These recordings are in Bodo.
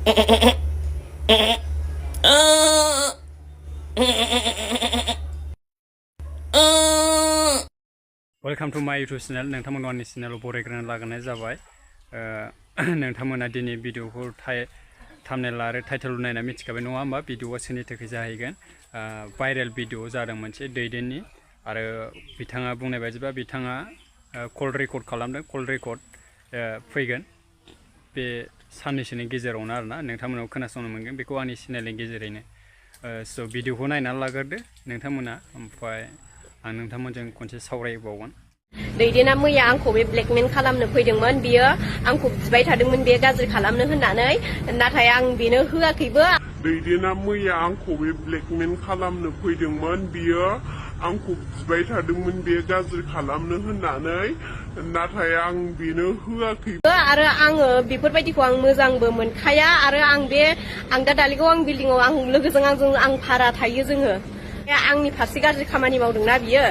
Welcome to my YouTube channel. नोंथांमोना आंनि चेनेलाव बरायग्रोनो लागायनाय जाबाय। नोंथांमोना दिनै भिडिअखौ थाम्बनेल आरो टाइटेल नायना मिथिखाबाय नङा होमबा? भिडिअआ सोरनि थाखाय जाहैगोन। भाइरेल भिडिअ जादों मोनसे दैदेननि आरो बिथाङा बुंनाय बायदिबा बिथाङा कल रेकर्ड खालामदों। कल रेकर्ड फैगोन बे साननैसोनि गेजेरावनो आरोना नोंथांमोनाव खोनासंनो मोनगोन बेखौ आंनि चेनेलनि गेजेरैनो। स' भिडिअखौ नायनानै लाग्रोदो नोंथांमोना ओमफ्राय आं नोंथांमोनजों खनसे सावरायबावगोन। दैदेना मैया आंखौ बे ब्लेकमेल खालामनो फैदोंमोन। बियो आंखौ बिबाय थादोंमोन बे गाज्रि खालामनो होननानै, नाथाय आं बेनो होआखैबो। दैदेना मैया आंखौ बे ब्लेकमेल खालामनो फैदोंमोन। बियो आंखौ बिबाय थादोंमोन बे गाज्रि खालामनो होननानै, नाथाय आं बेनो होआखैबो। आरो आङो बेफोरबायदिखौ आं मोजांबो मोनखाया। आरो आं दा दालिगाव आं बिल्डिंआव आं लोगोजों आं भारा थायो जोङो। आंनि फारसे गाज्रि खामानि मावदोंना बियो,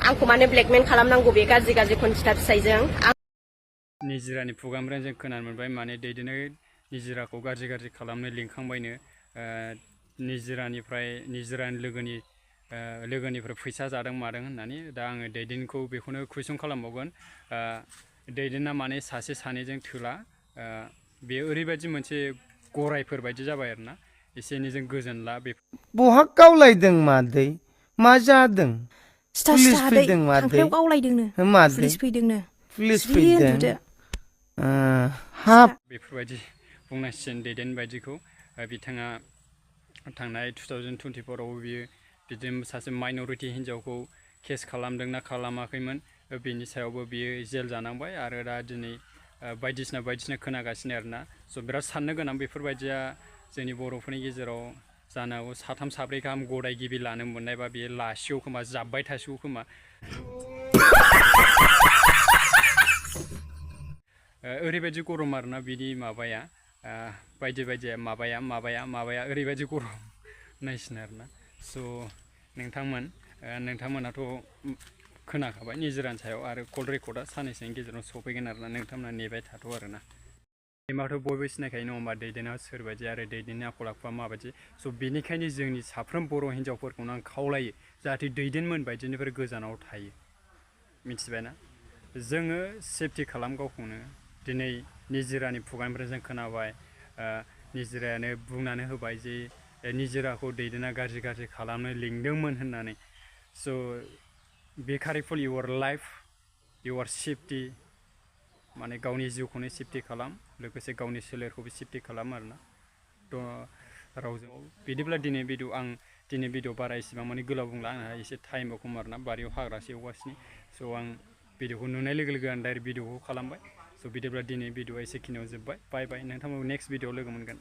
आंखौ माने ब्लेकमेल खालामनांगौ बे गाज्रि खनस्था फिसाइजों। निजिरानि खुगानिफ्राय जों खोनानो मोनबाय माने दैदेनो निजिराखौ गाज्रि खालामनो लिंखांबायनो। निजिरानि लोगोनिफ्राय फैसा जादों मादों होननानै। दा आङो दैदेनखौ बेखौनो कुइसन खालामबावगोन। दैदेना माने सासे सानैजों थोला। बेयो ओरैबायदि मोनसे गरायफोर बायदि जाबाय आरोना, एसे एनैजों गोजोनला। बहा गावलायदों मादै? मा जादों? पुलिस फैदों मादै? मादै? पुलिस फैदों? हाब बेफोरबायदि बुंनांसिगोन दैदेन बायदिखौ। बिथाङा थांनाय 2024आव बियो बिदिनो सासे माइन'रिटि हिन्जावखौ केस खालामदों ना खालामाखैमोन, बेनि सायावबो बियो जेल जानांबाय। आरो दा दिनै बायदिसिना खोनागासिनो आरोना। स' बिराद साननो गोनां बेफोरबायदिया जोंनि बर'फोरनि गेजेराव जानो हागौ। साथाम साब्रै गाहाम गदाय गिबि लानो मोननायबा बेयो लासिगौ खोमा, जाब्बाय थासिगौ खोमा। ओरैबायदि गरम आरोना बिनि माबाया, बायदि माबाया ओरैबायदि गरम नायसिनो आरोना। स' नोंथांमोनाथ' खोनाखाबाय निजिरानि सायाव, आरो कल रेकर्डआ साननैसोनि गेजेराव सफैगोन आरोना। नोंथांमोना नेबाय थाथ' आरोना। एमाथ' बयबो सिनायखायो नङा होमबा दैदेना सोरबायदि आरो दैदेननि आखल आखुआ माबायदि। स' बेनिखायनो जोंनि साफ्रोम बर' हिन्जावफोरखौनो आं खावलायो जाहाथे दैदेनमोन बायदिनिफ्राय गोजानाव थायो। मिथिबायना? जोङो सेफटि खालाम गावखौनो। दिनै निजिरानि खुगानिफ्राय जों खोनाबाय, निजिरायानो बुंनानै होबाय जे निजिराखौ दैदेना गाज्रि खालामनो लिंदोंमोन होननानै। स' बे केयारफुल इउर लाइफ, इउर सेफटि, माने गावनि जिउखौनो सेफटि खालाम, लोगोसे गावनि सोलेरखौबो सेफटि खालाम आरोना। रावजों बिदिब्ला दिनै भिडिअ बारा इसेबां माने गोलाव बुंला, आंहा एसे टाइमबो खम आरोना, बारियाव हाग्रासो एवगासिनो। स' आं भिडिअखौ नुनाय लोगो आं डाइरेक्ट भिडिअखौ खालामबाय। स' बिदिब्ला दिनै भिडिअआ एसेखिनियाव जोब्बाय। बाय नोंथांमोनखौ नेक्स्ट भिडिअआव लोगो मोनगोन।